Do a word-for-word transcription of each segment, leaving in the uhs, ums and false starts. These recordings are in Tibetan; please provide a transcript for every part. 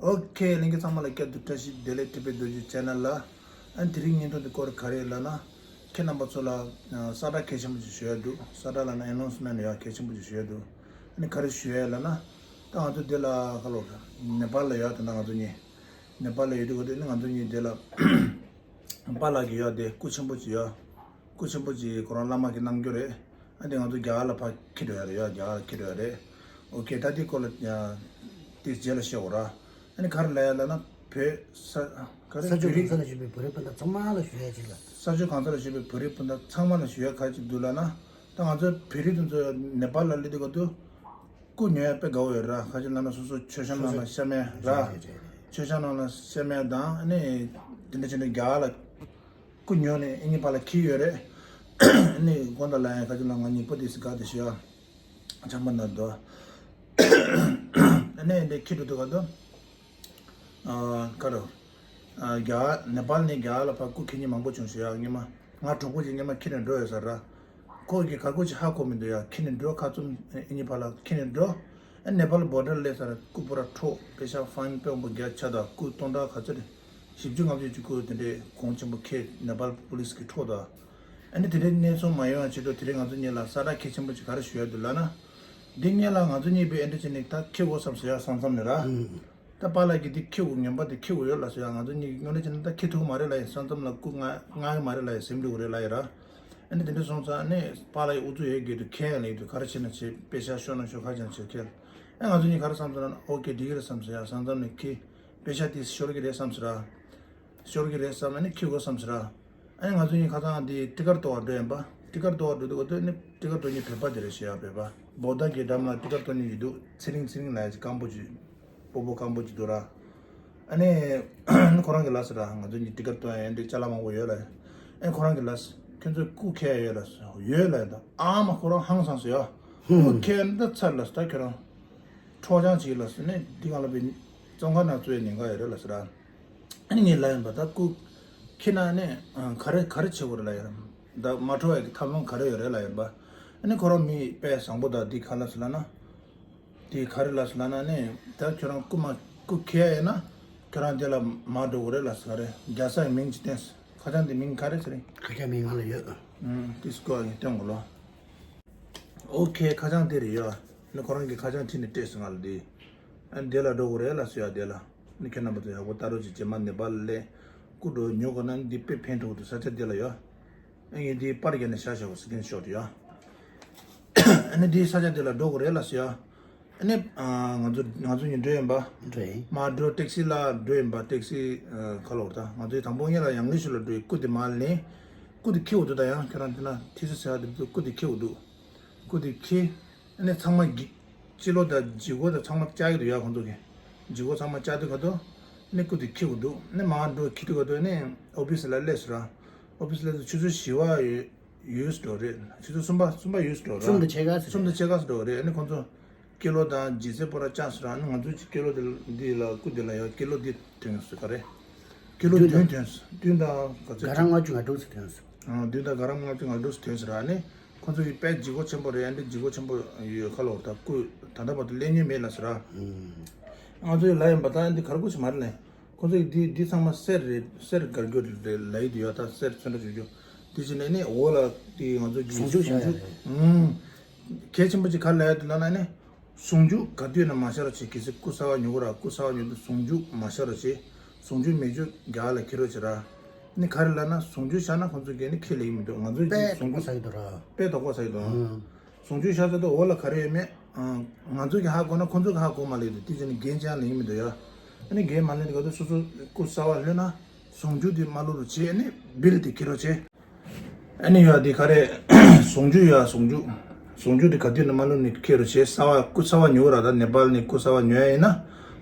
ཨོ་ཁེ། ལྷན་རྒྱས་ཚང་མ་ལ་བསྐྱར་དུ་བཀྲ་ཤིས་བདེ་ལེགས། ཊི་པི་རྡོ་རྗེ་ཆེ་ནལ་ལ། ཨ་ནི་དེ་རིང་བརྙན་ཐུང་འདི་སྐོར་ག་རེ་ལབ་ན། ཁྱེད་རྣམ་པ་ཚོ་ལ་ཨ་གསལ་བསྒྲགས་གལ་ཆེན་པོ་ཅིག་ཞུ་ཡ་འདུག་གསལ་བསྒྲགས་ལབ་ན་ཨེ་ནོན་སི་མེན་ཊི་ཡ་གལ་ཆེན་པོ་ཅིག་ཞུ་ཡ་འདུག་ཨ་ནི་ག་རེ་ཞུ་ཡ་ལབ་ན། ད་ང་ཚོ་འདི་ལ་ཁ་ལོ་ནེ་པཱལ་ལ་ཡོད། ད་ང་ཚོ་གཉིས་ནེ་པཱལ་ལ་ཡོད་དུས་ག་དུས་ནི་ང་ཚོ་གཉིས་འདི་ལ་པཱ་ལགས་ཀྱི་ཡོད་དེ་སྐུ་ཆེན་པོ་ཅིག་ཡོད། སྐུ་ཆེན་པོ་ཅིག་ཁོ་རང་བླ་མ་གི་གནང་རྒྱུ་རེད། ཨ་འདི་ང་ཚོ་རྒྱ་གར་ལ་ཕར་འཁྱེར་འགྲོ་ཡ་རེད་ཡ། རྒྱ་གར་ལ་འཁྱེར་འགྲོ་ཡ་རེད། ཨོ་ཁེ། ད་འདི་སྐོར་ལ་ཡ་དེ་རྗེས་ལ་བཤད་འོ་ར། ཨ་ནི་ག་རེ་ལབ་ཡ་ལབ་ན་བོད་ས་ག་རེ་ས་ཕྱོགས་བོད་རིགས་གང་ས་ལ་བཞུགས་པའི་བོད་རིགས་སྤུན་ཟླ་ཚང་མ་ལ་ཞུ་ཡ་ཅིག་ལ། ས་ཕྱོགས་གང་ས་ལ་བཞུགས་པའི་བོད་རིགས་སྤུན་ཟླ་ཚང་མ་ལ་ཞུ་ཡ་ག་ཅིག་འདུག་ལབ་ན། ད་ང་ཚོ་བོད་རིགས་དེ་ཚོ་ནེ་པཱལ་ལ་སླེབས་དུས་ག་དུས་སྐུ་ཉོ་ཡ་དཔེ་དགའ་བོ་ཡོད་ར། ག་ཅིག་ལབ་ན་སོ་སོ་མཆོད་བཤམས་ནང་ལ་བཤམས་ཡ་ར། རེད་རེད་རེད། མཆོད་བཤམས་ནང་ལ་བཤམས་ཡ་དང་ཨ་ནི་དེ་འདྲ་བྱས་ནས་རྒྱ་གར་ལ་སྐུ་ཉོ་ནས་ཨ་ནི་ཕར་ལ་འཁྱེར་ཡོད་རེད། ཨ་ནི་དགོངས་དག་ལ་ཡང་ག་ཅིག་ལབ་ང་གཉིས་པོ་དེ་སི་ག་དེ་ཤི་ཡ་ཆམ་པ་ན་དོ། ཨ་ནི་འདི་འཁྱེར་འགྲོ་དུས་ག་དུས། ཨ་ག་རེ། ཨ་རྒྱ་ནེ་པཱལ་ནས་རྒྱ་གར་ལ་ཕར་སྐུ་འཁྱེར་མཁན་མང་པོ་བྱུང་ཤག་ཡ། སྔོན་མ་ང་གྲོགས་པོ་ཅིག་སྔོན་མ་འཁྱེར་ནས་འགྲོ་ཡོད་ས་ར། ཁོ་གིས་ག་སྐུ་ཅིག་ཧ་གོ་མི་འདུག་ཡ། འཁྱེར་ནས་འགྲོ། ཁ་བཙུམ་ཨ་ནི་ཕར་ལ་འཁྱེར་ནས་འགྲོ། ཨ་ནེ་པཱལ་བོར་ཌར་སླེབས་ས་ར་སྐུ་པུ་ར་འཕྲོག་པེ་ཤ་ཕའིན་དཔེ་མང་པོ་བརྒྱབ་ཆགས་དང་སྐུ་སྟོང་ཕྲག་ག་ཚོད་རེད། བཞི་བཅུ་ལྔ་བཅུ་ཅིག་སྐུ་དེ་འདྲའི་གོང་ཆེན་པོ་ཁྱེར་ནེ་པཱལ་པུ་ལིས་ཀྱིས་འཕྲོག་དང་། ཨ་ནི་དེ་འདྲའི་གནས་ཚུལ་མ་ཡོང་བ་ཆེད་དུ་དེ་རིང་ང་ཚོ་གཉིས་ལ་གསལ་བསྒྲགས་གལ་ཆེན་པོ་ཅིག་ག་རེ་ཞུ་ཡ་འདུག་ལབ་ན། འདི་སྔོན་ལ་ང་ཚོ་གཉིས་པོས་ཨེ་འདྲ་བྱས་ནས་ད་འཁྱེར་དགོས་བསམ་ཟེར་ཡ་ས་མཚམས་ནས་ར། ད་པཱ་ལགས་ཀྱིས་འདི་འཁྱེར་དགོས། ངན་པ་འདི་འཁྱེར་དགོས་ཡོད་ལབ་ཟེར་ཡ། ང་ཚོ་གཉིས་དངོས་གནས་བྱས་ན་ད་འཁྱེར་ཐུབ་ཀྱི་མ་རེད་ལབ་ཡ། ས་མཚམས་ལ་སྐུ་མངགས་མངགས་ཀྱི་མ་རེད་ལབ་ཡ། ཟིན་འགྲོ་གི་རེད་ལབ་ཡ་ར། ཨ་ནི་དེ་འདྲ་སོང་ཙང་ཨ་ནི་པཱ་ལགས་ཀྱིས་ཨུ་ཚུགས་ཡོད་རྒྱུ་དུ་འཁྱེར་ཡ་ལབ་ཡོད་དུ། ག་རེ་བྱས་ན་བྱེད། པེ་ཤ་ཤོར་ན་ཤོར། ག་རེ་བྱས་ན་བྱེད་འཁྱེར། ཨ་ང་ཚོ་གཉིས་ག་རེ་བསམ་ཟེར་ན། ཨོ་ཁེ་འགྲིག་གི་རེད་བསམ་ཟེར་ཡ། ས་མཚམས་ནས་འཁྱེར། པེ་ཤ་དེ་ཤོར་གི་རེད་བསམ་ཟེར་ར། ཤོར་གི་རེད་བསམ། ཨ་ནི་འཁྱེར་དགོས་བསམ་ཟེར་ར། ཨ་ནི་ང་ཚོ་གཉིས་ཁ་སང་དེ་ཊི་ཀཊ་གཏོང་བར་འགྲོ་ཡིན་པ། ཊི་ཀཊ་གཏོང་བར་འགྲོ་དུས་ག་དུས་ནི་ཊི་ཀཊ་གཏོང་མཁན་བོད་པ་དེ་རེད་ཤག་ཡ། བོད་པ་བོ་ད་གི་འགྲམ་ལ་ཊི་ཀཊ་གཏོང་མཁན་ཡོད་འདུག་ཚེ་རིང་ཚེ་རིང་ལབ་ཡ་ཅིག་སྐམ་པོ་ཅིག་སྤོ་བོ་སྐམ་པོ་ཅིག་འདུག་ར། ཨ་ནི་ཁོ་རང་གིས་ལབ་ཟེར་ར། ང་ཚོ་གཉིས་ཊི་ཀཊ་གཏོང་ཡ་འདི་ཅ་ལག་མང་པོ་ཡོད་ལབ་ཡ། ཨ་ནི་ཁོ་རང་གིས་ལབ་ཟེར། ཁྱོད་ཚོས་སྐུ་འཁྱེར་ཡ་ཡོད་ལབ་ཟེར། ཡོད་ལབ་ཡ། ད་ཨ་མ་ཁོ་རང་ཧང་སངས་ཟེར་ཡ། སྐུ་འཁྱེར་ཡ་འདི་ཚར་ལབ་ཟེར། ད་ཁྱོད་རང་འཕྲོག་བྱང་བྱེད་ལབ་ཟེར་ནས་འདི་གང་ལ་བའི་བཙོན་ཁང་ནང་བཙུགས་ཡ་ཉེན་ཁ་ཡོད་རེད་ལབ་ཟེར་ར། ཨ་ནི་ངས་ལབ་ཡིན་པ། ད་སྐུ་འཁྱེར་ན་ནི་ཨ་ག་རེ་ག་རེ་བྱེད་དགོས་རེད་ལབ་ཡིན། ད་མ་འཕྲོག་ཡ་གི་ཐབས་ལམ་ག་རེ་ཡོད་རེད་ལབ་ཡིན་པ། ཨ་ནི་ཁོ་རང་མི་དཔེ་བཟང་པོ་དང་འདི་ག་ལབ་སོང་ལབ་ན། དེ་ག་རེ་ལབ་སོང་ལབ་ན་ནི། ད་ཁྱོད་རང་སྐུ་མ་སྐུ་འཁྱེར་ཡ་ཡིན་ན་ཁྱོད་རང་དེ་ལ་མར་འགྲོ་དགོས་རེད་ལབ་སོང་། ག་རེ་རྒྱལ་སའི་མིང་ཅིག་བསྟན་སོང་། ཁ་བྱང་དེ་མིང་ག་རེ་ཟེར་རེད། ཁ་བྱང་མིང་ང་ལ་ཡོད། ཨུམ། དེ་སྐུ་ཨ་ཡིན་སྟོན་དགོས་ལོ། ཨོ་ཁེ། ཁ་བྱང་དེ་རེད་ཡ། ནི་ཁོ་རང་གིས་ཁ་བྱང་བྲིས་ནས་སྤྲད་སོང་ང་ལ་དེ། ཨ་ནི་དེ་ལ་འགྲོ་དགོས་རེད་ལབ་སོང་ཡ། དེ་ལ། ནི་ཁྱེད་རྣམ་པ་ཚོ་ཡག་པོ་ལྟ་རོགས་བྱེད། རྗེས་མ་ནེ་པཱལ་ལ་སྐུ་འགྲོ་ཉོ་དགོས་ན་ནི་འདི་དཔེ་ཕན་ཐོགས་འདུག་ས་ཆ་དེ་ལ་ཡ། ཨ་ངས་འདི་པར་བརྒྱབ་ནས་བཞག་བཞག་གོ། སི་ཀི་རིན་ཤོཊ་ཡ། ཨ་ནི་འདི་ས་ཆ་དེ་ལ་འགྲོ་དགོས་རེད་ལབ་སོང་ཡ། ཨ་ནི་ཨ་ང་ཚོ་ང་ཚོ་གཉིས་འགྲོ་ཡིན་པ། འགྲོ་ཡིན། མར་འགྲོ། ཊེག་སི་ལ་འགྲོ་ཡིན་པ། ཊེག་སི་ཨ་ཁ་ལོ་ད་ང་ཚོའི་དང་པོ་ངེད་ལ་ཡང་ལི་ཤུ་ལ་འགྲོ་ཡིན། སྐུ་དེ་མར་ལེན། སྐུ་དེ་འཁྱེར་འོ་འདུག་ད་ཡང་ཁྱོད་རང་དེ་ན་ཐི་སི་ཟེར་བ་དེ་ཚོ་སྐུ་དེ་འཁྱེར་འོ་འདུག་སྐུ་དེ་འཁྱེར། ཨ་ནི་ཚང་མ་གི་སྤྱི་ལོ་དང་ལྗིད་ཁོག་དང་ཚང་མ་བཅག་གི་འདུག་ཡ། ཁོང་ཚོ་གི་ལྗིད་ཁོག་ཚང་མ་བཅག་དུས་ག་དུས་ཨ་ནི་སྐུ་དེ་འཁྱེར་འོ་འདུག་ཨ་ནི་མར་འགྲོ་འཁྱེར་དུས་ག་དུས་ཨ་ནི་ཨོ་ཕི་སི་ལ་སླེབས་སོང་ར། ཨོ་ཕི་སི་སླེབས་དུས་ཆུ་ཚོད་བཞི་པ་ཡོད། ཡོད་འགྲོ་རེད། ཆུ་ཚོད་གསུམ་པ་གསུམ་པ་ཡོད་འགྲོ་ར། གསུམ་དང་ཕྱེད་ཀ་ཙམ་གསུམ་དང་ཕྱེད་ཀ་ཙམ་འགྲོ་རེད། ཨ་ནི་ཁོང་ཚོ་ཀི་ལོ་དང་ལྗིད་ཚད་པོ་ར་བཅག་སོང་ར། ཨ་ནི་ང་ཚོ་གཅིག་ཀི་ལོ་དེ་འདི་ལ་སྐུ་དེ་ལ་ཡ་ཀི་ལོ་འདི་ཐོན་སོང་ག་རེ། ཀི་ལོ་བདུན་བདུན་ཐོན་སོང་། བདུན་དང་ག་ཚོད་ག་ར་ལྔ་བཅུ་ང་དྲུག་ཙམ་ཐོན་སོང་། ཨ་བདུན་དང་ག་ར་ལྔ་བཅུ་ང་དྲུག་ཙམ་ཐོན་སོང་ར། ཨ་ནི་ཁོང་ཚོ་གི་དཔེ་ལྗིད་ཁོག་ཆེན་པོ་རེད། ཨ་འདི་ལྗིད་ཁོག་ཆེན་པོ་ཡོད་ཁ་ལོ་ད་སྐུ་ད་ལྟ་བར་དུ་ལེན་མྱོང་མེད་ལབ་སོང་ར། ང་ཚོ་ཡི་ལབ་ཡིན་པ། ད་ཨ་འདི་ག་རེ་སྐུ་ཞིག་མ་རེད་ལབ། ཁོང་ཚོ་ཡིས་འདི་འདི་ཚང་མ་གསེར་རེད། གསེར་དགར་རྒྱུ་རེད་ལབ་ཡི་འདུག་ཡ། ད་གསེར་ཚོན་ཁྲ་བྱུག་རྒྱུ། དེ་བྱས་ནས་ནི་འོག་ལ་དེ་ང་ཚོ་གི་ཟུང་འཇུག་བཞག་ཡ་ཟུང་འཇུག་རེད། ཨུམ། གལ་ཆེན་པོ་ཅིག་ག་རེ་ལབ་ཡ་འདུག་ལབ་ན་ནི། ཟུང་འཇུག་ག་དུས་ན་མ་ཤར་བ་བྱེད། གལ་སྲིད་སྐུ་གསར་པ་ཉོ་གི་ར། སྐུ་གསར་པ་ཉོ་དུས་ཟུང་འཇུག་མ་ཤར་བ་བྱེད། ཟུང་འཇུག་མེད་རྒྱུ་རྒྱ་གར་ལ་འཁྱེར་རོགས་བྱེད་ར། ནི་ག་རེ་ལབ་ན་ཟུང་འཇུག་ཤར་ན་ཁོང་ཚོ་གིས་ནི་ཁས་ལེན་གི་མི་འདུག་ང་ཚོ་གི་དཔེ་ཟུང་དོགས་འཇུག་ཟ་གི་འདུག་ར། དཔེ་དོགས་པ་ཟ་གི་འདུག་ཨུམ། ཟུང་འཇུག་ཤར་ཚར་དུས་འོག་ལ་ག་རེ་ཡོད་མེད། ཨ། ང་ཚོ་གིས་ཧ་གོ་ན་ཁོང་ཚོ་གིས་ཧ་གོ་མ་ལེ་འདུག་དེ་བྱས་ནས་འགན་ཅང་ལེན་གི་མི་འདུག་ཡ། ཨ་ནི་འགན་མ་ལེན་དུས་ག་དུས་སོ་སོ་སྐུ་གསར་པ་ལྷོད་ན་ཟུང་འཇུག་དེ་མ་བླུག་རོགས་བྱེད། ཨ་ནི་བིལ་དེ་འཁྱེར་རོགས་བྱེད། ཨ་ནི་ཡ་དེ་ག་རེ། ཟུང་འཇུག་ཡ་ཟུང་འཇུག་ཟུང་འཇུག་དེ་ག་དུས་ནས་མ་བླུག་ནས་འཁྱེར་རོགས་བྱེད། གསར་པ་སྐུ་གསར་པ་ཉོ་གི་ར། ད་ནེ་པཱལ་ནས་སྐུ་གསར་པ་ཉོ་ཡ་ཡིན་ན་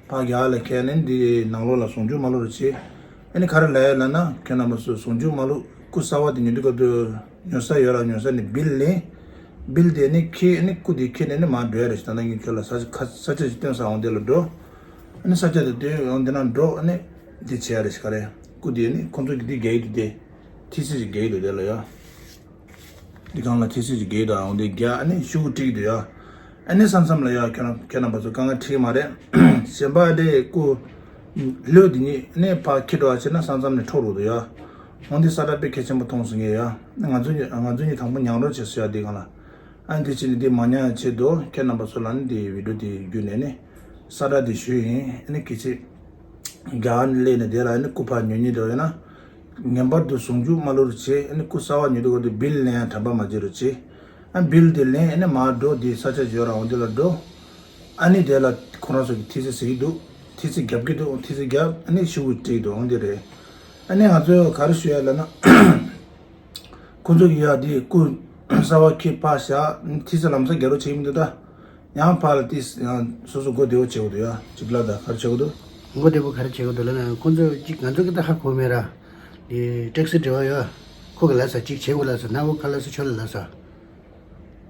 ཕར་རྒྱ་གར་ལ་འཁྱེར་ནས་འདི་ནང་ལོགས་ལ་ཟུང་འཇུག་མ་བླུག་རོགས་བྱེད། ཨ་ནི་ག་རེ་ལབ་ཡ་ལབ་ན། ཁྱེད་རྣམ་པ་ཚོ་ཟུང་འཇུག་མ་བླུག་སྐུ་གསར་པ་དེ་ཉོ་དུས་ག་དུས་ཉོ་ས་ཡོད་ར། ཉོ་ས་ནས་བིལ་ལེན། བིལ་དེ་ནི་འཁྱེར། ཨ་ནི་སྐུ་དེ་འཁྱེར་ནས་ནི་མར་འགྲོ་ཡ་རེད་ཤག་ད་ནི་ངས་ཁྱོད་ལ་ས་ཆ་ཁ་ས་ཆ་ཞིག་སྟོན་ས། འོང་དེ་ལ་འགྲོ། ཨ་ནི་ས་ཆ་དེ་སྟོན། འོང་དེ་ན་འགྲོ། ཨ་ནི་འདི་བྱེད་ཡ་རེད་ཤག་ག་རེ། སྐུ་དེ་ནི་ཁོང་ཚོ་གིས་འདི་རྒྱག་གི་འདུག་སྟེ། ཐི་སི་ཅིག་རྒྱག་གི་འདུག་དེ་ལ་ཡ། འདི་སྒང་ལ་ཐི་སི་ཅིག་རྒྱག་གི་འདུག་འོང་དེ་རྒྱག་ཨ་ནི་ཤོག་གུ་བྲིས་ཀྱི་འདུག་ཡ། ཨ་ནི་ས་མཚམས་ལ་ཡ་ཁྱོད་རང་ཁྱོད་རྣམ་པ་ཚོ་དཀའ་ངལ་འཕྲད་ཀྱི་མ་རེད། གཞན་པ་དེ་སྐུ་ ལོས་འདི་གཉིས་ནས་ཕར་འཁྱེར་འགྲོ་བ་བྱས་ན་ས་མཚམས་ནས་འཕྲོག་རུ་འདུག་ཡ། འོན་ཏེ་ས་ཁྲ་དཔེ་གལ་ཆེན་པོ་མཐོང་སོང་ངས་ཡ། ང་ཚོ་གཉིས་ང་ཚོ་གཉིས་དང་པོ་མྱངས་རོགས་བྱེད་སོང་ཡ། འདི་གང་ལ། ཨ་ནི་དེ་བྱས་ནས་འདི་མ་མྱངས་ཡ་ཆེད་དུ་ཁྱེད་རྣམ་པ་ཚོ་ལ་ནི་འདི་བི་ཌིའོ་འདི་བརྒྱུད་ནས་ནི་ས་ཁྲ་འདི་ཞུས་ཡིན། ཨ་ནི་གལ་སྲིད་རྒྱ་གར་ནས་སླེབས་ནས་དེ་ལ་ནི་སྐུ་ཕར་ཉོ་ཉེན་འདྲ་ཡོད་ན། ངེས་པར་དུ་ཟུང་འཇུག་མ་བླུག་རོགས་བྱེད། ཨ་ནི་སྐུ་གསར་པ་ཉོ་དུས་སྐབས་དུ་བིལ་ལེན་ཡ་དྲན་པ་མ་བརྗེད་རོགས་བྱེད། ཨ་བིལ་དེ་ལེན་ཨ་ནི་མར་འགྲོ། དེ་ས་ཆ་འཇོག་ར་འོང་དེ་ལ་འགྲོ། ཨ་ནི་དེ་ལ་ཁོ་རང་ཚོ་གི་ཐི་ཚེ་ཟེར་གྱི་འདུག་ཐི་ཚེ་རྒྱབ་ཀྱི་འདུག་ཐི་ཚེ་རྒྱབ་ཨ་ནི་ཤུ་གུ་སྤྲད་འདུག་འོང་དེ་རེད། ཨ་ནི་ང་ཚོས་ག་རེ་ཞུ་ཡ་ལབ་ན། ཁོ་ཚོ་གི་ཡ་དེ་སྐུ་གསར་པ་ཁྱེར་ཕར་བཞག་ཐི་ཚེ་ལམ་སང་རྒྱག་རོགས་བྱེད་ཀྱི་མི་འདུག་ད། ཡང་ཕར་ལ་ཏིས་ཡང་སོ་སོ་མགོ་བདེ་བོ་བྱེད་དགོས་འདུག་ཡ། གཅིག་ལ་ད་ག་རེ་བྱེད་དགོས་འདུག་མགོ་བདེ་བོ་ག་རེ་བྱེད་དགོས་འདུག་ལབ་ན། ཁོ་ཚོ་གཅིག་ང་ཚོ་གི་ད་ཧ་གོ་མེད་ར། དེ་ཊེག་སི་འབྲེལ་བ་ཡོད། ཁོ་གི་ལབ་ས་གཅིག་བྱེད་དགོས་ལབ་ས། ན་བོ་ཁ་ལབ་ས་ཆོ་ལ་ལབ་ས།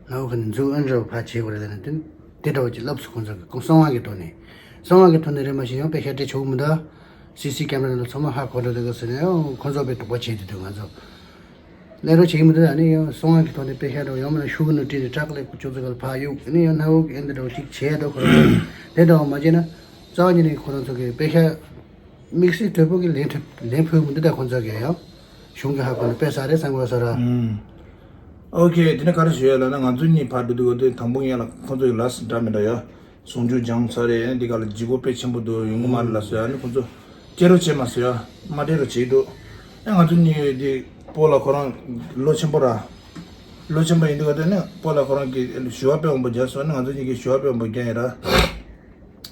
ན་བོ་ཁ་ནས་འཛུགས་ཨན་རོ་ཕ་བྱེད་དགོས་རེད་ལབ་ན་དེ་དེ་འདྲ་བོ་ཅིག་ལབ་སོང་། ཁོ་ཚོ་གི་གསང་བ་གི་ཐོག་ནས། གསང་བ་གི་ཐོག་ནས་རེད་མ་གཞི་ཡང་དཔེ་ཤ་སྤྲད་ཆོག་གི་མི་འདུག་སི་སི་ཀེམ་ར་ནང་ཚང་མ་ཧ་གོ་འགྲོ་དེ་ག་ཟེར་ནས་ཡང་ཁོ་ཚོ་དཔེ་དོགས་པ་བྱེད་དེ་འདུག་ང་ཚོ། ལས་རོགས་བྱེད་ཀྱི་མི་འདུག་ཨ་ནི་ཡང་གསང་བ་གི་ཐོག་ནས་དཔེ་ཤ་འགྲོ་ཡང་མིན་ན་ཤུ་གུ་ནང་བྲིས་ནས་ཏྲག་ལས་ཁུ་ཅོག་ཙེ་ག་ལ་ཕར་གཡུག་ཨ་ནི་ཡང་ན་བོ་གི་ཨེ་འདི་འདྲ་བོ་ཅིག་བྱས་འདུག་ཁོ་རང་ཚོ་དེ་འདྲ་བོ་མ་བྱས་ན་རྩ་བ་ཉིད་ནས་ཁོ་རང་ཚོ་གི་དཔེ་ཤ། དམིགས་བསལ་དོད་པོ་གི་ལན་ཐེབས་ལན་ཕུལ་མི་འདུག་ད་ཁོང་ཚོ་གིས་ཡང་གཞུང་གི་ཧ་གོ་ནས་དཔེ་ས་རེད་བསམ་དགོས་ས་ར། ཨུམ། ཨོ་ཁེ། དེ་ནས་ག་རེ་ཞུ་ཡ་ལབ་ན། ང་ཚོ་གཉིས་ཕར་འགྲོ་དུས་སྐབས་དུས་དང་པོ་ངས་ལ་ཁོང་ཚོ་ཡི་ལ་སི་འདྲ་མི་འདྲ་ཡ། ཟུང་འཇུག་སྦྱངས་ཚར་རེད། ཨ་ནི་འདི་ག་ལ་ལྗིད་ཁོག་དཔེ་ཆེན་པོ་འདུག་ཡོང་གི་མ་རེད་ལ་ཟེར་ཡ། ཨ་ནི་ཁོང་ཚོ་སྤྲད་རོགས་བྱེད་མ་ཟེར་ཡ། མ་སྤྲད་རོགས་བྱེད་འདུག་ཨ་ང་ཚོ་གཉིས་འདི་སྤོ་ལ་ཁོ་རང་ལོ་ཆེན་པོ་ར། ལོ་ཆེན་པོ་ཡིན་དུས་སྐབས་དུས་ནས་སྤོ་ལ་ཁོ་རང་གི་ཞུ་བ་དཔེ་འོང་པོ་རྒྱག་སོང་། ཨ་ནི་ང་ཚོ་གཉིས་ཀྱི་ཞུ་བ་དཔེ་འོང་པོ་རྒྱག་ཡིན་ར།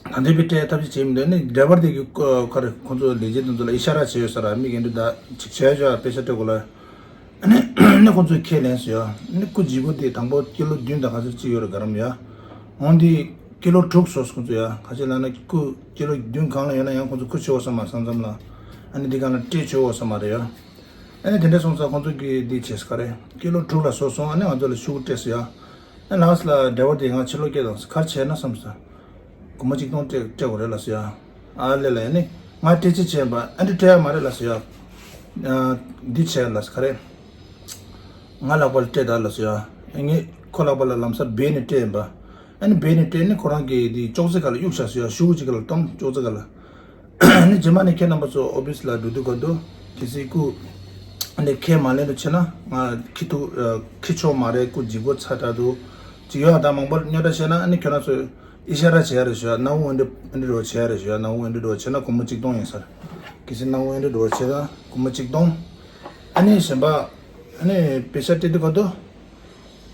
ད་ལྟའི་བི་ཊའི་ཐབས་ཤེས་བྱེད་མི་འདུག་ནི་ཌ་རའི་ཝར་དེ་གི་ཁ་རེ་ཁོང་ཚོ་ལས་བྱེད་དེ་ཚོ་ལ་ཨི་ཤ་ར་བྱས་ཡོད་ས་ར། མིག་ཨེ་འདྲ་ད་ཅིག་བྱས་ཡོད་ས་ར། དཔེ་ཆ་སྤྲད་དགོས་ལ། ཨ་ནི་ནི་ཁོང་ཚོས་ཁས་ལེན་སོང་ཡ། ནི་སྐུ་ལྗིད་ཁོག་དེ་དང་པོ་ཀི་ལོ་བདུན་དང་ག་ཚོད་ཅིག་ཡོད་རེད་ག་རམ་ཡ། འོན་ཏེ་ཀི་ལོ་དྲུག་བཟོས་སོང་ཁོང་ཚོ་ཡ། ག་ཅི་ལབ་ན་སྐུ་ཀི་ལོ་བདུན་གང་ལ་ཡོད་ན་ཡང་ཁོང་ཚོ་སྐུ་ཆོད་ས་མ་ས་མཚམས་ལ། ཨ་ནི་འདི་གང་ལ་སྤྲད་ཆོག་ས་མ་རེད་ཡ། ཨ་ནི་དེ་འདྲ་སོང་ཙང་ཁོང་ཚོ་གིས་འདི་བྱས་ས་ག་རེ་ཀི་ལོ་དྲུག་ལ་བཟོས་སོང་། ཨ་ནི་ང་ཚོ་ལ་ཤུ་གུ་སྤྲད་སོང་ཡ། ཨ་ལགས་ལ་ཌ་རའི་ཝར་དེ་ང་ཕྱིར་ལོག་སྐྱེལ་དང་ག་རེ་བྱས་ན་བསམ་སོང་། སྒོར་མོ་གཅིག་སྟོང་སྤྲད་སྤྲད་དགོས་རེད་ལབ་སོང་ཡ། ཨ་ལས་ལ་ཡ་ནི་ང་སྤྲད་ཅི་བྱས་པ་ཨ་འདྲི་སྤྲད་ཡ་མ་རེད་ལབ་སོང་ཡ། ཨ་འདི་བྱས་ལབ་སོང་ག་རེ། ང་ལག་པ་ལ་སྤྲད་དང་ལབ་སོང་ཡ། ངས་ཁོ་ལག་པ་ལ་ལམ་སང་སྦས་ནས་སྤྲད་ཡིན་པ། ཨ་ནི་སྦས་ནས་སྤྲད་ནི་ཁོ་རང་གིས་དེ་ཅོག་ཙེ་ག་ལ་གཡུག་བཞག་སོང་ཡ། ཤུ་གུ་གཅིག་ག་ལ་བཏང་ཅོག་ཙེ་ག་ལ། ཨ་ནི་རྗེས་མ་ནས་ཁྱེད་རྣམ་པ་ཚོ་ཨོ་ཕི་སི་ལ་འགྲོ་དུས་སྐབས་དུ་གལ་སྲིད་སྐུ་ཨ་ནི་ཁས་མ་ལེན་དུ་བྱས་ན་ང་ཁྱི་ཐུག་ཨ་ཁྱི་ཆོག་མ་རེད། སྐུ་ལྗིད་ཁོག་ཚ་དྲགས་འདུག་ཅིག་ཡོད། ད་མང་པོ་རྙོག་དྲ་བཤད་ན་ཨ་ནི་ཁྱོད་རང་ཚོས་ཨི་ཤ་ར་བྱེད་ཡ་རེད་ཞུ་ཡ། སྣང་བ་ཨ་འདྲི་ཨ་འདྲི་འགྲོ་བྱེད་ཡ་རེད་ཞུ་ཡ། སྣང་བ་ཨ་འདྲི་འགྲོ་བྱེད་ན་སྒོར་མོ་གཅིག་སྟོང་ཡིན་ས་རེད། གལ་སྲིད་སྣང་བ་ཨ་འདྲི་འགྲོ་བྱེད་ན་སྒོར་མོ་གཅིག་སྟོང་། ཨ་ནི་གཞན་པ་ཨ་ནི་པེ་ཤ་སྤྲད་དུས་སྐབས་དུ།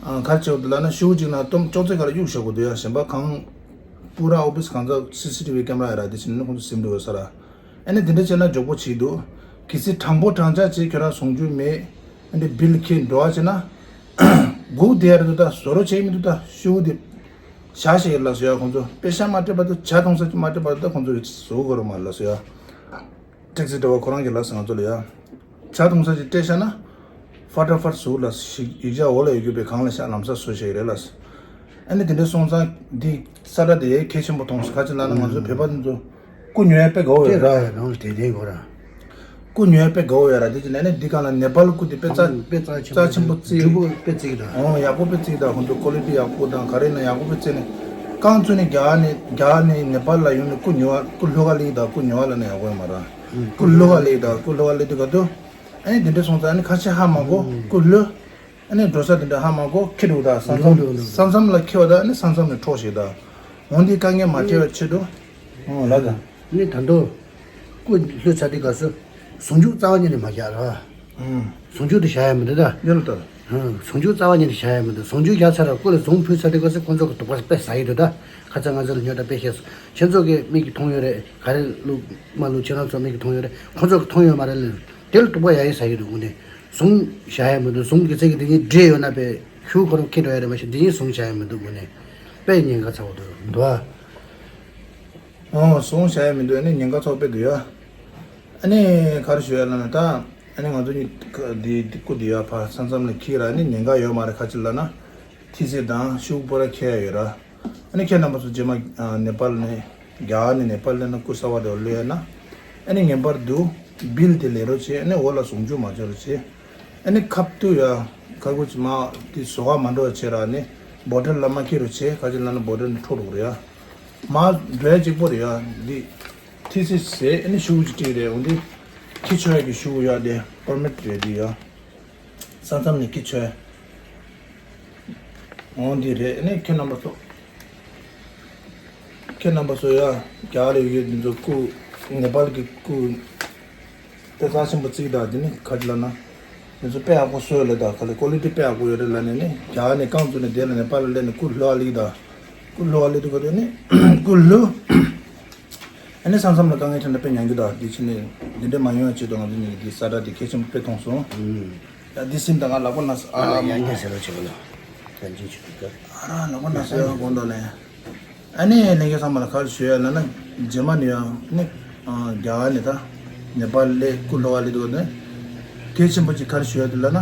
ཨ་ག་རེ་བྱེད་དགོས་འདུག་ལབ་ན་ཤུ་གུ་གཅིག་ནང་སྟོང་ཅོག་ཙེ་ག་ལ་གཡུག་བཞག་དགོས་འདུག་ཡ། གཞན་པ་གང་པུ་ར་ཨོ་ཕི་སི་གང་ཚ་སི་སི་ཊི་ཝི་ཀེམ་ར་ཡ་ར་དེ་བྱས་ནས་ཁོང་ཚོ་ཟིན་འགྲོ་ཡོད་ས་ར། ཨ་ནི་དེ་འདྲ་བྱས་ན་མགྱོགས་པོ་བྱེད་འདུག་གལ་སྲིད་དྲང་པོ་དྲང་ཆ་བྱས་ཁྱོད་རང་ཟུང་འཇུག་མེད། ཨ་ནི་བིལ་ཁྱེར་འགྲོ་བ་བྱས་ན་སྒུག་བསྡད་ཡ་རེད་འདུག་ད་བཟོ་རོགས་བྱེད་མི་འདུག་ད་ཤུ་གུ་དེ་བཞག་བཞག་ཡོད་ལབ་སོང་ཡ། ཁོང་ཚོ་པེ་ཤ་མ་སྤྲད་བར་དུ་ཇ་འཐུང་ས་ཅིག་མ་སྤྲད་བར་དུ་ད་ཁོང་ཚོ་བཟོ་དགོས་རེད་མ་ལབ་སོང་ཡ། ཊེག་སི་ཌ་རའི་ཝར་ཁོ་རང་གིས་ལབ་སོང་ང་ཚོ་ལ་ཡ། ཇ་འཐུང་ས་ཅིག་སྤྲད་བཞག་ན། ཧྥ་ཏྲ་ཧྥ་ཏྲ་ཟུར་ལ་ཞིག་ཡིག་ཆ་འོག་ལ་ཡོད་རྒྱུ་པའི་གང་ལ་ཤ་ལམ་སང་བཟོས་བཞག་ཡོད་རེད་ལ། ཨ་ནི་དེ་འདྲ་སོང་ཙང་འདི་ས་ཁྲ་དེ་ཡས་གལ་ཆེན་པོ་མཐོང་སོང་། ག་ཅི་ལབ་ན་ང་ཚོ་བོད་པ་དེ་ཚོ་སྐུ་ཉོ་ཡ་དཔེ་དགའ་བོ་ཡོད་ར། རང་ལ་དེ་དེ་གོ་ར། སྐུ་ཉོ་ཡ་དཔེ་དགའ་བོ་ཡོད་ར། དེ་ཅི་ལབ་ན་འདི་གང་ལ་ནེ་པཱལ་སྐུ་དེ་དཔེ་རྩ་དཔེ་རྩ་ཆེན་པོ་རྩ་ཆེན་པོ་རྩི། འགྲུབ་པོ་དཔེ་རྩི་གི་འདུག་ཨོ་ཡག་པོ་དཔེ་རྩི་གི་འདུག་ཁོང་ཚོ་ཀོ་ལི་ཊི་ཡག་པོ་དང་ག་རེ་ན་ཡག་པོ་དཔེ་རྩི་ནས་རྐང་བཙུགས་ནས་རྒྱ་གར་ནས་རྒྱ་གར་ནས་ནེ་པཱལ་ལ་ཡོང་ནས་སྐུ་ཉོ་བ་སྐུ་ལྷོ་ཁ་སླེབས་ཀྱི་འདུག་སྐུ་ཉོ་བ་ལབ་ན་ཡག་པོ་ཡོད་མ་ར། སྐུ་ལྷོ་ཁ་སླེབས་ཀྱི་འདུག་སྐུ་ལྷོ་ཁ་སླེབས་དུས་ག་དུས། ཨ་ནི་དེ་འདྲ་སོང་ཙང་ཨ་ནི་ཁ་ཆེ་ཧ་མ་གོ་སྐུ་ལྷོད། ཨ་ནི་འགྲོ་ས་དེ་འདྲ་ཧ་མ་གོ་ཁེ་འགྲོ་ད་ས་མཚམས་ས་མཚམས་ལ་ཁེ་བ་ད་ཨ་ནི་ས་མཚམས་ནས་འཕྲོག་ཞིག་ད། འོན་ཏེ་དཀའ་ངལ་མ་སྐྱེ་བའི་ཆེད་དུ། ཨོ་ལ་ད། ཨ་ནི་ད་དུང་སྐུ་ལྷོད་ཚར་དུས་སྐབས་སུ་ཟུང་འཇུག་རྩ་བ་ཉིད་ནས་མ་བཞག་ར། ཟུང་འཇུག་དེ་བཞག་ཡ་མི་འདུག་ད། ཡོད་ལ་ད། ཟུང་འཇུག་རྩ་བ་ཉིད་ནས་བཞག་ཡ་མི་འདུག་ཟུང་འཇུག་བཞག་ཚར་ར་སྐུ་ལ་ཟུངས་ཕུལ་ཚར་དུས་སྐབས་སུ་ཁོང་ཚོ་གི་དུག་པ་དཔེ་ཟ་ཡི་འདུག་ད། ཁ་ཚ་ང་ཚོ་ལ་ཉོ་ད་དཔེ་བཤད་སོང་། ཁྱེད་ཚོ་གི་མིག་གིས་མཐོང་ཡོད་རེད། ག་རེ་བླུག་མ་བླུག་ཁྱེད་རང་ཚོ་མིག་གིས་མཐོང་ཡོད་རེད། ཁོང་ཚོ་གི་མཐོང་ཡོད་མ་རེད་ལ། དེ་ལ་དུག་པ་ཡ་ཡི་ཟ་ཡི་འདུག་དངོས་གནས། ཟུངས་བཞག་ཡ་མི་འདུག་ཟུངས་ཀྱི་ཚད་ཀྱི་དེ་གཉིས་འདྲེས་ཡོད་ན་པས་ཤུགས་ཁོ་རང་ཁེ་འགྲོ་ཡ་རེད་མ་གཞི་དེ་གཉིས་ཟུངས་བཞག་ཡ་མི་འདུག་དངོས་གནས། དཔེ་ཉེན་ཁ་ཚ་བོ་འདུག་འདུག་ཨ། ཨོ་ཟུངས་བཞག་ཡ་མི་འདུག་ཨ་ནི་ཉེན་ཁ་ཚ་བོ་དཔེ་འདུག་ཡ། ཨ་ནི་ག་རེ་ཞུ་ཡ་ལབ་ན་ད། ཨ་ནི་ང་ཚོ་གཉིས་ཀ་འདི་འདི་སྐུ་འདི་ཡ་ཕ་ས་མཚམས་ནས་འཁྱེར་ར་ཨ་ནི་ཉེན་ཁ་ཡོད་མ་རེད། ཁ་ཅིག་ལབ་ན། ཐི་སེ་དང་ཤུག་པོ་ར་ཁྱེར་ཡ་ཡོད་ར། ཨ་ནི་ཁྱེད་རྣམ་པ་ཚོ་རྗེས་མ་ནེ་པཱལ་ནས་རྒྱ་གར་ནས་ནེ་པཱལ་ནས་ན་སྐུ་གསར་པ་དེ་བླུག་ཡ་ན། ཨ་ནི་ངེས་པར་དུ་བིལ་དེ་ལེན་རོགས་བྱེད། ཨ་ནི་འོག་ལ་ཟུངས་འཇུག་མ་བྱེད་རོགས་བྱེད། ཨ་ནི་ཁབ་ཏུ་ཡ་ཁ་ཁུ་ཅི་མ་དེ་བཟོ་ག་མ་འགྲོ་བ་བྱེད་ར་ཨ་ནི་བོ་ཊལ་ལ་མ་ཁྱེར་རོགས་བྱེད། ཁ་ཅིག་ལབ་ན་བོ་ཊལ་ནས་འཕྲོ་རོགས་རེད་ཡ། མ་འགྲོ་ཡ་གཅིག་པོ་རེད་ཡ་འདི། ཐི་སི་ཟེར་ཨ་ནི་ཤུ་གུ་ཅིག་སྤྲད་རེད། འོ་འདི་ཁྱི་ཆོས་ཀྱི་ཤུ་གུ་ཡ་དེ་པར་མིཊ་རེད་འདི་ཡ། ས་མཚམས་ནས་ཁྱི་ཆོས། འོ་འདི་རེད། ཨ་ནི་ཁྱེད་རྣམ་པ་ཚོ། ཁྱེད་རྣམ་པ་ཚོ་ཡ། རྒྱ་གར་ཡོད་ཡོད་འདི་ཚོ་སྐུ། ནེ་པཱལ་གྱི་སྐུ། དེ་རྩ་ཆེན་པོ་བརྩིགས་དང་། དེ་ནི་ག་རེ་ལབ་ན། དེ་ཚོ་དཔེ་ཡག་པོ་བཟོས་ལེ་དང་། ག་ལེ་ཀོ་ལི་ཊི་དཔེ་ཡག་པོ་ཡོད་རེད་ལབ་ནས་ནི། རྒྱ་གར་ནས་རྐང་བཙུགས་ནས་དེ་ལ་ནེ་པཱལ་ལ་སླེབས་ནས་སྐུ་ལྷོ་བ་སླེབས་དང་། སྐུ་ལྷོ་བ་སླེབས་དུས་ག་དེ་ནི་སྐུ་ལྷོ། ཨ་ནི་ས་མཚམས་ལ་དཀའ་ངལ་འཕྲད་ན་དཔེ་ཉན་རྒྱུ་དང་། འདི་ཕྱིན་ནས་འདི་འདྲ་མ་ཡོང་བའི་ཆེད་དུ་ང་ཚོ་གཉིས་ཀྱིས་འདི་ས་ཁྲ་འདི་གལ་ཆེན་པོ་དཔེ་མཐོང་སོང་། ཡ་འདི་སེམས་དང་ང་ལག་པ་ན་ས། ཨ་ཡང་རྒྱ་ཟེར་བ་ཆེ་བ་ལ། ཡང་རྒྱ་ཆེ་གི་ཀ་ཨ་ར་ལག་པ་ན་ས་ཡང་དགོངས་དག་ལས། ཨ་ནི་ལྷན་རྒྱས་ཚང་མ་ལ་ག་རེ་ཞུ་ཡ་ལབ་ན། རྗེས་མ་ནི་ཡང་ནི་རྒྱ་གར་ནས་ད་ནེ་པཱལ་ལ་སྐུ་ལྷོ་བ་སླེབས་དུས་ནི་གལ་ཆེན་པོ་ཅིག་ག་རེ་ཞུ་ཡ་འདུག་ལབ་ན།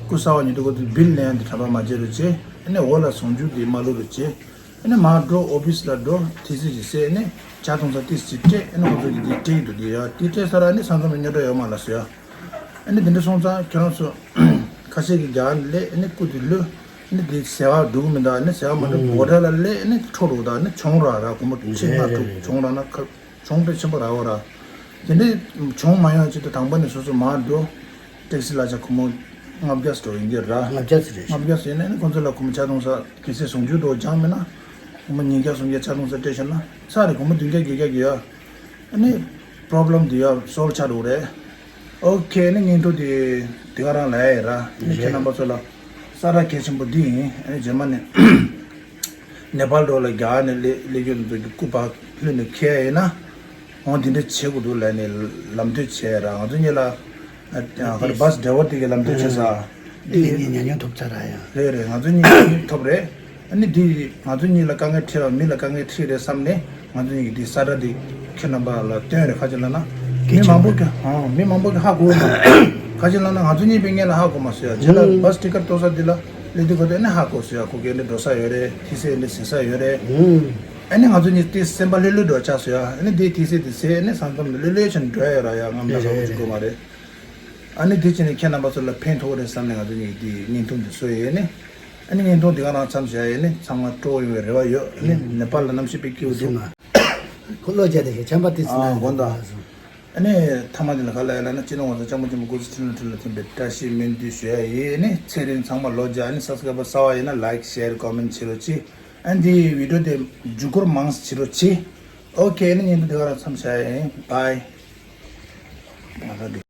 སྐུ་གསར་པ་ཉོ་དུས་སྐབས་དུ་བིལ་ལེན་ཡ་འདི་དྲ་པ་མ་བརྗེད་རོགས་བྱེད། ཨ་ནི་འོག་ལ་ཟུང་འཇུག་འདི་མ་བླུག་རོགས་བྱེད། ཨ་ནི་མར་འགྲོ། ཨོ་ཕིས་ལ་འགྲོ། ཐི་སི་ཅིག་བཟས། ཨ་ནི་ཇ་འཐུང་ས་ཏོག་ཙམ་སྤྲད། ཨ་ནི་ང་ཚོ་གིས་འདི་སྤྲད་ཀྱི་འདུག་འདི་ཡ། འདི་སྤྲད་ཚར་ར་ཨ་ནི་ས་མཚམས་ལ་རྙོག་དྲ་ཡོད་མ་རེད་ལབ་སོང་ཡ། ཨ་ནི་འདི་འདྲ་སོང་ཙང་ཁྱོད་རང་ཚོ་ཁ་ཤས་ཀྱིས་རྒྱ་གར་ནས་སླེབས། ཨ་ནི་སྐུ་དེ་ལུས། ཨ་ནི་དེ་ཟས་ཁ་འགྲོ་གི་མི་འདུག་ཨ་ནི་ཟས་ཁ་མ་འགྲོ་ཧོ་ཊེལ་ལ་སླེབས། ཨ་ནི་འཕྲོ་འགྲོ་དང་། ཨ་ནི་གྱོང་རག་ར། སྒོར་མོ་ཁྲི་ལྔ་དྲུག་གྱོང་རག་ན་ཁ་གྱོང་དཔེ་ཆེན་པོ་རག་གོ་ར། དེ་འདྲའི་གྱོང་མ་ཡོང་ཆེད་དུ་དང་པོ་ནས་སོ་སོ་མར་འགྲོ། ཊེག་སི་ལ་ཆ་སྒོར་མོ་ལྔ་བརྒྱ་ཙམ་འགྲོ་ཡིན་གྱི་ར། ལྔ་བརྒྱ་ཙམ་རེད། ལྔ་བརྒྱ་ཙམ་ཡིན་ན་ཨ་ནི་ཁོང་ཚོ་ལ་སྒོར་མོ་ཇ་འཐུང་ས་གལ་སྲིད་ཟུང་འཇུག་འགྲོ་རྒྱག་མེད་ན། སྒོར་མོ་ཉིས་བརྒྱ་སུམ་བརྒྱ་ཇ་འཐུང་ས་སྤྲད་བཞག་ན་ཚར་རེད། སྒོར་མོ་བདུན་བརྒྱ་བརྒྱད་བརྒྱ་གི་ཡ། ཨ་ནི་པོ་རོབ་ལེམ་འདི་ཡ་སོལབ་ཆགས་འགྲོ་གི་རེད། ཨོ་ཁེ། ཨ་ནི་བརྙན་ཐུང་འདི་འདི་ག་རང་ལ་ཡ་ཡིན་ར། ཨ་ནི་ཁྱེད་རྣམ་པ་ཚོ་ལ་ས་ཁྲ་གལ་ཆེན་པོ་འདི་ཡིན། ཨ་ནི་རྗེས་མ་ནས་ནེ་པཱལ་འགྲོ་ལ་རྒྱ་གར་ནས་སླེབས་སླེབས་རྒྱུ་འདུག་སྐུ་པར་ལྷོད་ནས་འཁྱེར་ཡ་ཡིན་ན། འོ་འདི་འདྲ་བྱེད་དགོས་འདུག་ལབ་ནས་ལམ་སྟོན་བྱས་ར། ང་ཚོ་གཉིས་ལ་ཨ་ག་རེ་བྷ་སི་ཌ་རའི་ཝར་དེ་གིས་ལམ་སྟོན་བྱས་ས། འདི་ངས་ཉན་མྱོང་ཐོབ་ཚར་ར་ཡ། རེད་རེད། ང་ཚོ་གཉིས་ཐོབ་རེད། ཨ་ནི་འདི་ང་ཚོ་གཉིས་ལ་དཀའ་ངལ་འཕྲད་པ་མི་ལ་དཀའ་ངལ་འཕྲད་རེད་བསམ་ནས། ང་ཚོ་གཉིས་ཀྱིས་འདི་ས་ཁྲ་འདི་ཁྱེད་རྣམ་པ་ལ་སྟོན་རེད། ག་ཅི་ལབ་ན། མི་མང་པོ་གི་ཨ་མི་མང་པོ་གི་ཧ་གོ་མ་རེད། ག་ཅི་ལབ་ན་ང་ཚོ་གཉིས་པའི་སྔོན་ལ་ཧ་གོ་མ་སོང་ཡ། རྗེས་ལ་ཨུམ། བྷ་སི་ཊི་ཀེ་ཊི་གཏོར་ས་འདི་ལ་སླེབས་དུས་ག་དུས་ཨ་ནི་ཧ་གོ་སོང་ཡ། ཁོ་ག་འདི་འགྲོ་ས་ཡོད་རེད། ཐི་སི་འདི་ཟ་ས་ཡོད་རེད། ཨུམ། ཨ་ནི་ང་ཚོ་གཉིས་དེ་སེམས་པ་ལྷོད་ལྷོད་འགྲོ་ཆགས་སོང་ཡ། ཨ་ནི་དེ་ཐི་སི་དེ་ཟས། ཨ་ནི་ས་མཚམས་ལྷོད་ལྷོད་བྱས་ནས་འགྲོ་ཡ་ཡོད་ར་ཡ། ངམ་ན་རེད་ཁ་བོ་རེད། ཅིག་དགོས་མ་རེད། ཨ་ནི་དེ་བྱས་ནས་ཁྱེད་རྣམ་པ་ཚོ་ལ་ཕན་ཐོགས་རེད་བསམ་ནས་ང་ཚོ་གཉིས་དེ་བརྙན་ཐུང་དེ་བཟོས་ཡོད་ནི། ཨ་ནི་བརྙན་ཐུང་དེ་ག་རང་མཚམས་བཞག་ཡོད་ནི། ཚང་མ་སྤྲོ་པོ་ཡོང་བའི་རེ་བ་ཡོད། ཨ་ནི་ནེ་པཱལ་ལ་གནམ་གཤིས་དཔེ་སྐྱིད་པོ་འདུག་ཁོ་བློ་རྒྱ་དེ་ཞེ་ཆམ་པ་དེ་ཚོ་ཨ་ན་དགོངས་དག་ཨ་ནི་མཐའ་མ་དེ་ལ་ག་ལ་ཡ་ལ་ན། སྤྱི་ནོར་གོང་ས་སྐྱབས་མགོན་ཆེན་པོ་སྐུ་ཚེ་ཁྲི་ལོ་ཁྲི་ལོ་བརྟན་པའི་བཀྲ་ཤིས་སྨོན་འདུན་ཞུ་ཡ་ཡིན། ཨ་ནི་ཚེ་རིང་ཚང་མ་ལོ་བརྒྱ། ཨ་ནི་སབ་སི་ཀ་རའེབ་གསར་པ་ཡིན་ན་ལའིཀ་ཤེར་ཀོ་མེན་བྱེད་རོགས་གྱིས། ཨ་ནི་འདི་བི་ཌི་ཡོ་དེ་མཇུག་སྐོར་མང་ཙམ་བྱེད་རོགས་གྱིས། ཨོ་ཁེ། ཨ་ནི་བརྙན་ཐུང་དེ་ག་རང་མཚམས་བཞག་ཡ་ཡིན། བྷའི།